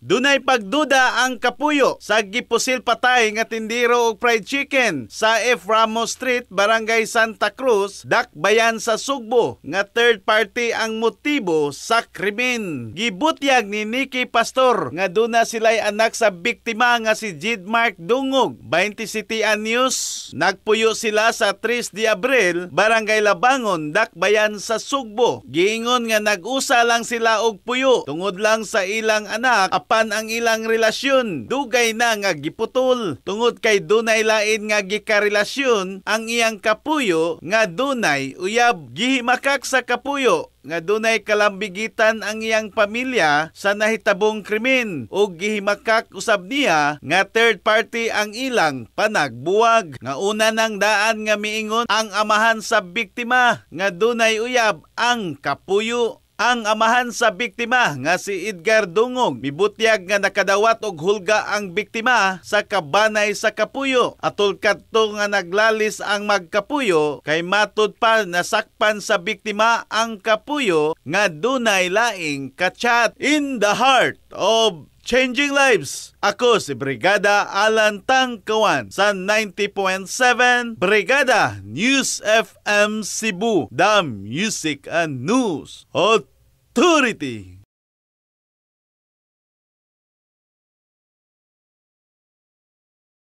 Dunay pagduda ang kapuyo sa gipusil patay nga tindero og fried chicken sa F. Ramos Street, Barangay Santa Cruz, Dakbayan sa Sugbo, nga third party ang motibo sa krimen. Gibutyag ni Nikki Pastor nga duna sila'y anak sa biktima nga si Jid Mark Dungog. 27 anyos, nagpuyo sila sa 3 de Abril, Barangay Labangon, Dakbayan sa Sugbo. Giingon nga nag-usa lang sila og puyo tungod lang sa ilang anak, apan ang ilang relasyon dugay na nga giputol tungod kay dunay lain nga gikarelasyon ang iyang kapuyo nga dunay uyab. Gihimakak sa kapuyo nga dunay kalambigitan ang iyang pamilya sa nahitabong krimen ug gihimakak usab niya nga third party ang ilang panagbuwag. Nga una nang daan nga miingon ang amahan sa biktima nga dunay uyab ang kapuyo. Ang amahan sa biktima nga si Edgar Dungog mibutyag nga nakadawat og hulga ang biktima sa kabanay sa kapuyo. Atol kadto nga naglalis ang magkapuyo kay matud pa nasakpan sa biktima ang kapuyo nga dunay laing kachat. In the heart of changing lives. Ako si Brigada Alan Tangkawan sa 90.7 Brigada News FM Cebu, the Music and News Authority.